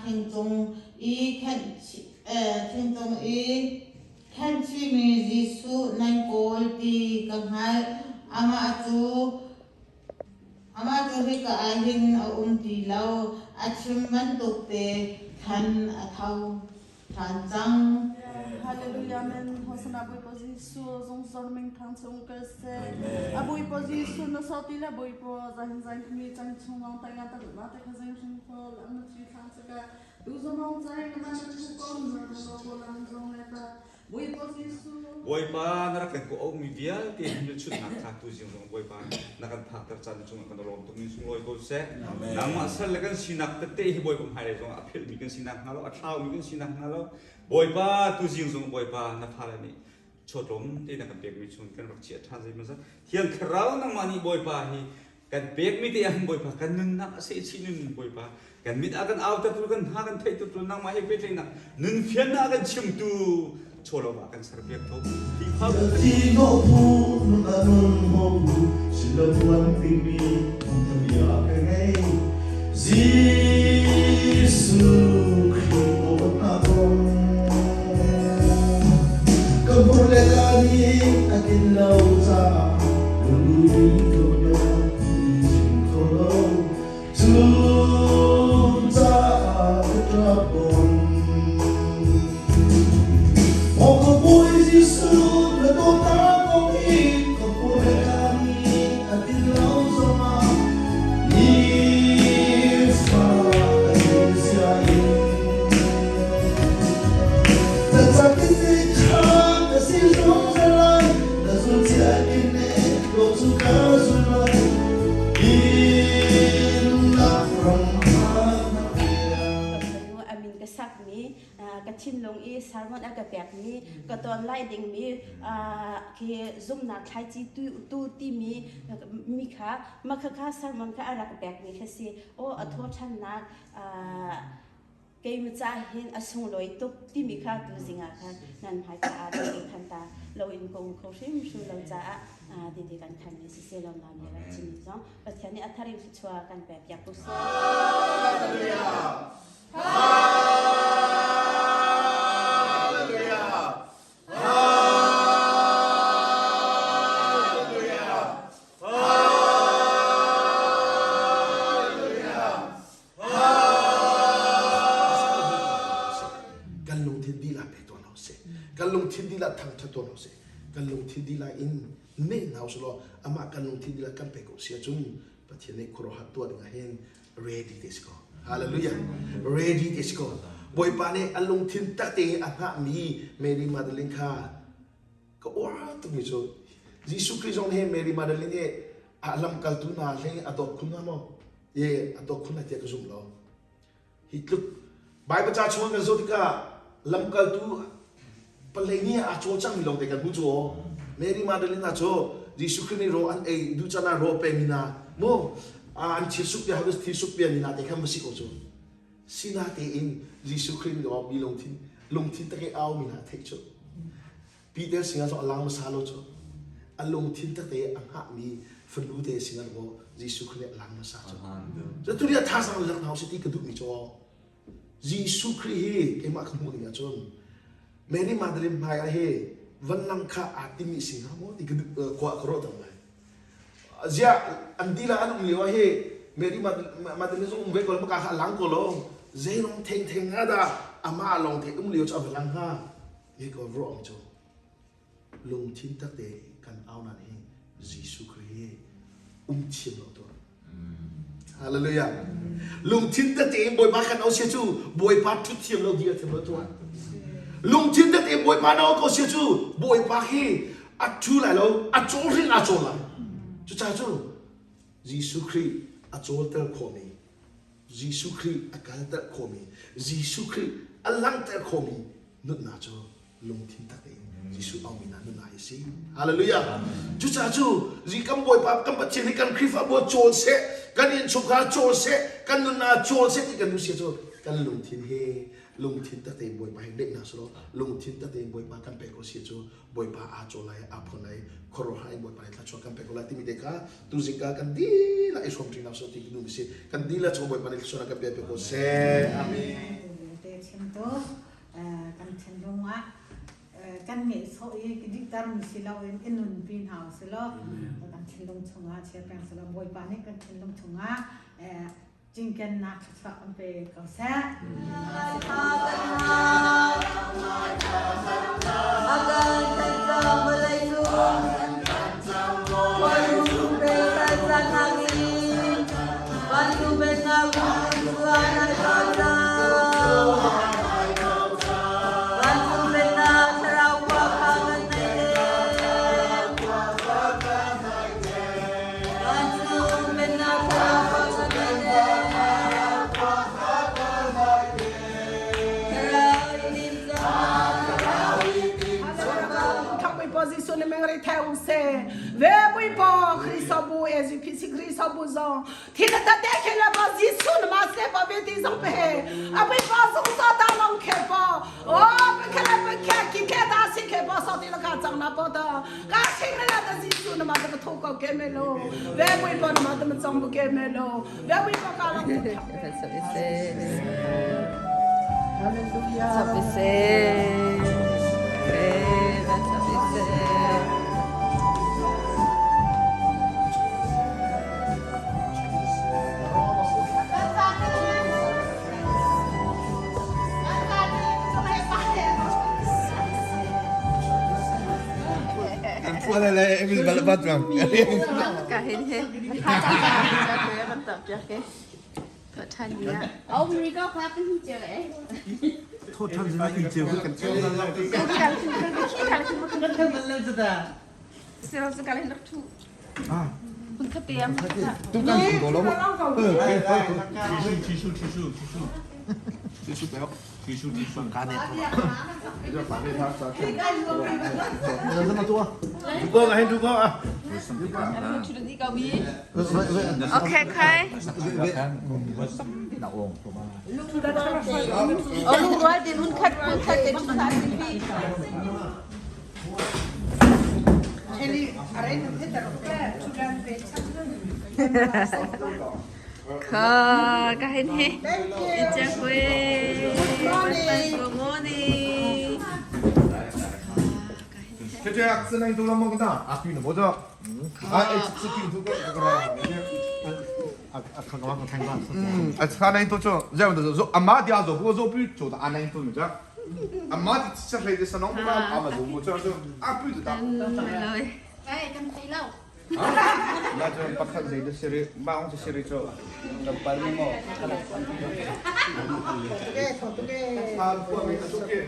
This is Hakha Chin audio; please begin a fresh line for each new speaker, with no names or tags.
thingcung i thingcung i khenhchihmi Jesuh nan kawl ti ka hngalh. Amah cu Amah cu hika ah hin a um ti lo, a chim bantuk te khan a tho ṭhan cang.
Hallelujah amen. Hosana Bawipa Jesuh zungzal ming thang chung kal seh. A Bawipa Jesuh na so ti le Bawipa zahin zain mi cang chung long tai nga ta na te kha zing hring fol an na chi thang saka tu zamong zai na man thu kon na lo bo lang zong le ta
Bawipa na rak kan kawh auhmi vialte hmelchunhnak kha tuzing zong Bawipa na kan phakter caan cungah kan lawm tuk min sunglawi ko seh. Nangmah sal le kan sinak tete hi Bawipa hmailei zong a philhmi kan sinak hnga lo, a thlaumi kan sinak hnga lo. Bawipa tuzing zong Bawipa na fale nih chawtlawm te na kan pekmi chung kan rak chiah ṭhan zei maw Thiang Thlarau nangmah nih Bawipa hi kan pekmi te ahhin Bawipa kan nunnak a sehchih nun Bawipa kan mit ah kan autertu kan hna kan theihtu nangmah he pehtlaihnak nun fiannak a kan chimtu chawlawm ah kan serpiak ko
Jesuh Khrih dawtnak kong ka hmur le ka nih a tlin lo caah
Amin ka sakmi ka thinlung i sermon a ka pekmi ka ton lai dingmi khi zumnak thlaici tu timi mi kha makhakha sermon kha a rak pekmi kha si aw a thaw ṭhannak Keimah ca hin a sunglawi tuk timi kha tuzing ah khan nan hmaika ah ti khan ta loin ka um kho hrimhrim lo caah titi kan khan mi siseh lo na mi rak chimmi zong Pathian nih a thar in thluachuah kan pek piak ko seh.
Hallelujah. Hallelujah. Hallelujah. Hallelujah.
Kan lungthin dilah pe tuah hna usih. Kan lungthin dilah thangṭhat tuah hna usih. Kan lungthin dilah in neih hna usih law amah kan lungthin dilah kan pek ko si ahcun Pathian nih khuaruahhar tuah ding ah hin ready te si ko. Hallelujah. Ready te si ko. Bawipa nih a lungthin tak tein a hngahmi Mary Magdalene kha ka uar tukmi cu Jesuh Khrih zong he Mary Magdalene he a lamkaltu hna hlei a dawt khun hnga maw? E a dawt khun lai tiah ka zum lo. Hi tluk Bible ca chung kan zoh tikah lamkaltu palei nih aa cawlcangmi lawng te kan hmu cu aw. Mary Magdalene cu Jesuh Khrih nih raw an ei duh can ah raw pemi na mu an thil suk bia thil suk bia mi na te khan va si ko cu. Sina tein Jesuh Khrih nih mi lungthin lungthin take au mi na theih cu. Peter sinah zong a lang hmasa lo cu. A lungthin tete a hngahmi fanu te sinah maw Jesuh Khrih nih a lang hmasa cu. Cu tu nih thazaang lak hna usih ti ka duhmi cu Jesuh Khrih hi keimah ka hmuh ning ahcun Mary Magdalene hmai ah hi van lang kha aa timi si hnga maw ti ka duh khua ka ruah tam ngai. Ziah an dila an um lio ah hi Mary Magdalene zong um ve ko lo maka kha a lang ko lo. Zeirong theng theng nga dah amah lawng te um lio cu a va lang hnga. Hi ka ruang cu lungthin takte kan au nan hi Jesuh Khrih hi um thiam lo tuah. Hallelujah. Lungthin tete in Bawipa kan au sia cu Bawipa thut thiam lo dir thiam lo tuah. Lungthin tete in Bawipa na au ko sia cu Bawipa hi a thu lai lo, a cawl hring a cawl lai. Cucaah cu Jesuh Khrih a cawlter khawhmi Jesuh Khrih a kalter khawhmi Jesuh Khrih a langhter khawhmi nunnak cu lungthin tak in Jesuh aumi hna nunnak hi si. Hallelujah. Cucaah cu zi kan Bawipa kan Pathian hi kan Khrihfabu cawl seh, kan innchungkhar cawl seh, kan nunnak cawl seh ti kan duh si cu kan lungthin hi lungthin tak tein Bawipa hi neih hna selaw lungthin tak tein Bawipa kan pek ko si cu Bawipa aa cawl lai aa phuan lai khuaruahhar in Bawipa nih thluachuah kan pek ko lai timi te kha tuzing ka kan dihlak i hrawm ṭi hna usih ti ka duhmi si kan dihlak chung Bawipa nih thluachuah kan pe ko seh. Amen.
cu kan thinlung ah kan ngeih sawh i dihtermi si loin i nunpi hna usih law kan thinlung chungah chia peng seh law Bawipa nih kan thinlung chungah cinkennak thluachuah kan pe ko seh.
Ve Bawipa Khrihfabu SUPC Khrihfabu zong thil ta te khe la ba Jesu na ma se pa ve ti zong pe he a Bawipa zong sa ta long khe pa o pe khe la pe khe ki khe ta si khe pa sa ti la ka chang na pa ta ka ching la ta Jesu na ma ta ka tho ko ke me lo ve Bawipa na ma ta ma chong bu ke me lo ve Bawipa ka long
Okay, okay. Lungrual tin hun khat hun khat te chu sa sin pi. Kha ka hin hi. Icha kwe. Good morning.
这这只能读了么个哒？啊，对了，我这，啊，哎，这这读个这个，啊啊，看看看看，嗯，啊，他那都做，这样子说，阿妈的啊，做不做不做的，阿那都没这，阿妈的吃谁的是啷个阿妈做我这这阿不知道。
Ay, kan silaw.
那就把看谁的谁的，马上就谁的做，那把你么？啊，我没做给。